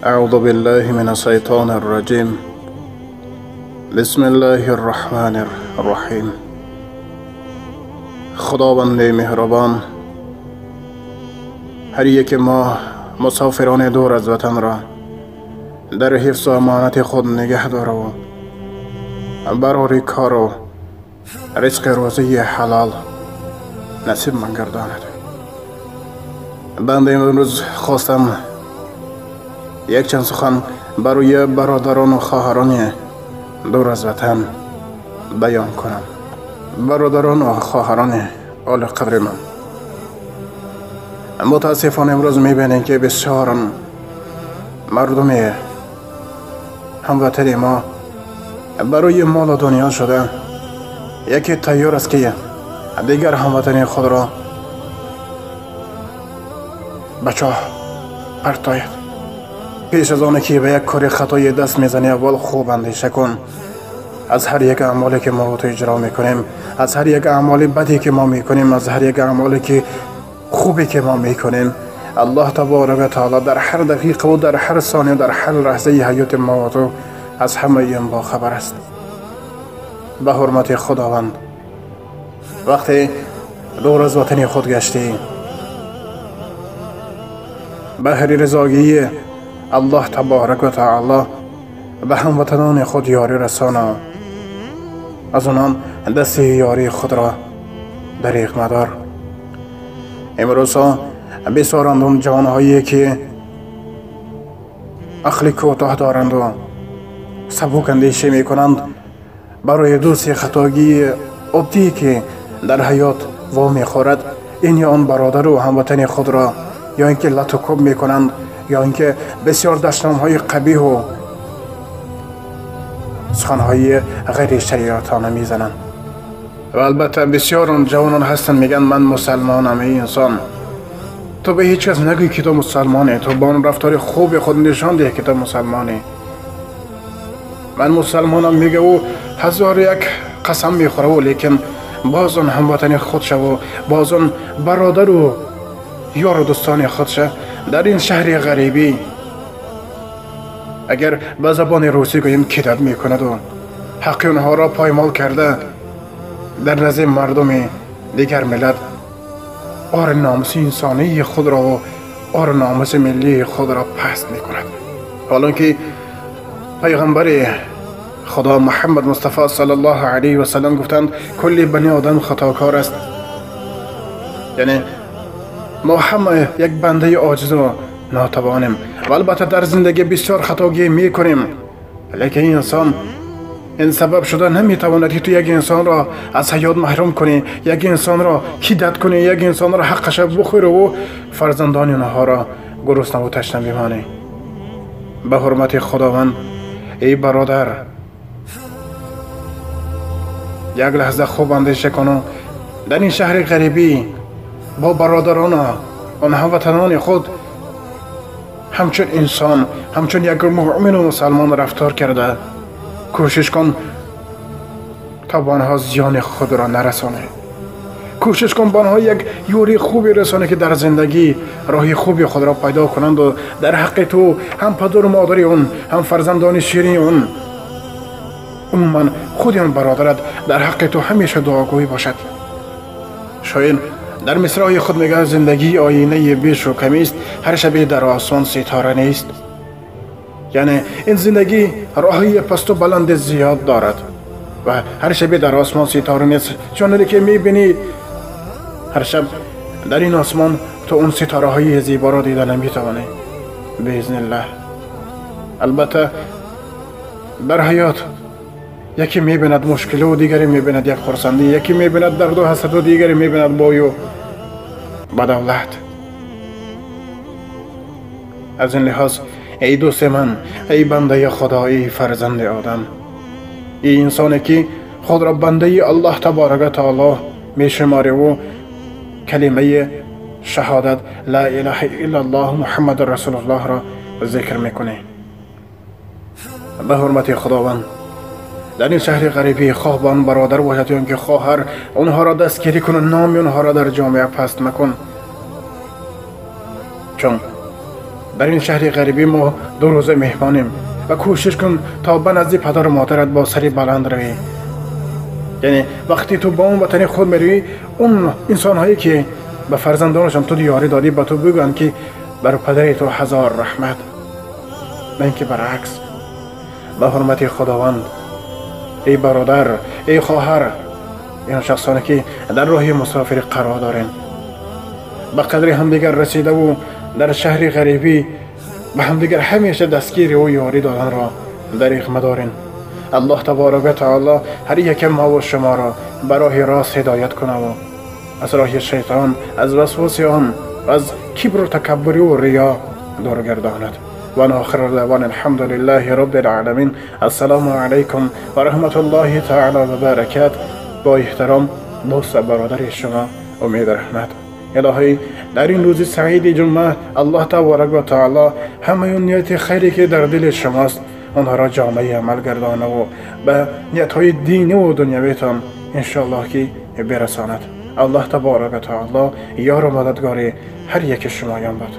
اعوذ بالله من الشیطان الرجیم. بسم الله الرحمن الرحیم. خداوند مهربان، هر یک ما مسافران دور از وطن را در حفظ و امانت خود نگه دار و برای کار و رزق روزی حلال نصیب من گرداند. بنده امروز خواستم یک چند سخن برای برادران و خواهران دور از وطن بیان کنم. برادران و خواهران عالی قدر من، متاسفانه امروز میبینیم که بسیار مردم هموطن ما برای مال و دنیا شده یکی تیار است که دیگر هموطن خود را به چاه پرتاید. پیش از آن که به یک کار خطای دست میزنی اول خوب اندیشه کن. از هر یک اعمالی که ما تو اجرا میکنیم، از هر یک اعمال بدی که ما میکنیم، از هر یک اعمالی که خوبی که ما میکنیم، الله تبارک و تعالی در هر دقیقه و در هر ثانیه و در هر لحظه حیات ما و تو از همه این با خبر است. به حرمت خداوند، وقتی دور از وطن خود گشتی، بهر رضاگی الله تبارک و تعالی به هموطنان خود یاری رسانا، از آنان دست یاری خود را دریغ مدار. امروزها بسیارند جوانهایی که عقل کوتاه دارند و سبک اندیشه میکنند، برای دوست خطاگی عادی که در حیات وا میخورد این یا آن برادر و هموطن خود را یا اینکه لت و کوب میکنند یا اینکه بسیار دشنام‌های قبیح و سخن‌های غیر شریعتانه میزنند. و البته بسیار جوانان هستند میگن من مسلمانم. ای انسان، تو به هیچ کس نگوی که تو مسلمانی، تو با آن رفتار خوب خود نشان ده که تو مسلمانی. من مسلمانم میگه و هزار یک قسم میخوره و لیکن باز آن هموطن خودشه و باز آن برادر و یار و دوستان خودشه در این شهر غریبی، اگر به زبان روسی گوییم کدد میکند و حق آنها را پایمال کرده در نزد مردم دیگر ملت آر ناموس انسانی خود را و آر ناموس ملی خود را پست میکند. حالا که پیغمبر خدا محمد مصطفی صلی الله علیه و سلم گفتند کل بنی آدم خطاکار است، یعنی ما همه یک بنده عاجز و ناتوانیم و البته در زندگی بسیار خطاگی میکنیم، لیکن انسان این سبب شده نمیتواند که تو یک انسان را از حیات محروم کنی، یک انسان را کیدت کنی، یک انسان را حقش بخوری و فرزندان آنها را گرسنه و تشنه بمانی. به حرمت خداوند ای برادر، یک لحظه خوب اندیشه کن. در این شهر غریبی با برادران و هموطنان خود همچون انسان، همچون یک مؤمن و مسلمان رفتار کرده کوشش کن تا به آنها زیان خود را نرسانه. کوشش کن به آنها یک یوری خوبی رسانه که در زندگی راهی خوبی خود را پیدا کنند و در حق تو هم پدر و مادر اون، هم فرزندان شیرین اون، عموما خود آن برادرت در حق تو همیشه دعاگوی باشد. شاعر در مصرع خود میگه زندگی آینه بیش و کمی است، هر شب در آسمان ستاره نیست. یعنی این زندگی راهی پست و بلند زیاد دارد و هر شب در آسمان ستاره نیست، چون که میبینی هر شب در این آسمان تو اون ستاره های زیبا را دیده نمیتوانی باذن الله. البته در حیات یکی میبیند مشکل و دیگری میبیند یک خرسندی، یکی میبیند درد و حسرت و دیگری میبیند بای و بدولت. از این لحاظ ای دوست من، ای بنده خدا، ای فرزند آدم، ای انسانی که خود را بنده الله تبارک و تعالی میشماری و کلمه شهادت لا اله الا الله محمد رسول الله را ذکر میکنی، به حرمت خداوند در این شهر غریبی خواه با آن برادر باشد یا اینکه خواهر، آنها را دستگیری کن و نام آنها را در جامعه پست مکن، چون Дар ин шаҳри ғарибӣ мо 2 рӯза меҳмонем ва кӯшиш кун то ба назди падару модарат бо сари баланд равӣ. Яъне вақте ту ба он ватани худ меравӣ, он инсонҳое ки ба фарзандонашон ту ёрӣ додӣ, ба ту бигӯянд ки бар падари ту 1000 раҳмат, на ин ки баръакс. Ба ҳурмати Худованд, эй бародар, эй хоҳар, ин шахсоне ки дар роҳи мусофирӣ қарор дорем, ба қадри ҳамдигар расидаву дар шаҳри ғарибӣ ба ҳамдигар ҳамеша дастгириву ёрӣ доданро дариғ мадорем. Аллоҳ таборак ва таоло ҳар яке мову шуморо ба роҳи рост ҳидоят кунаву аз роҳи шайтон, аз васвоси он ва аз кибру такаббуру риё дур гардонад. Ва охиру даъвона алҳамдулиллаҳи роббил оламин. Ассалому алайкум ва раҳматуллоҳи таоло ва баракат. Бо эҳтиром дӯст ва бародари шумо Умед Раҳмат. Илоҳӣ дар ин рӯзи саиди ҷумъа Аллоҳ таборак ва таоло ҳамаи он нияти хайре ки дар дили шумост онҳоро ҷомаи амал гардонаву ба ниятҳои диниву дунявитон иншоаллоҳ ки бирасонад. Аллоҳ таборак ва таоло ёру мададгори ҳар яки шумоён бод.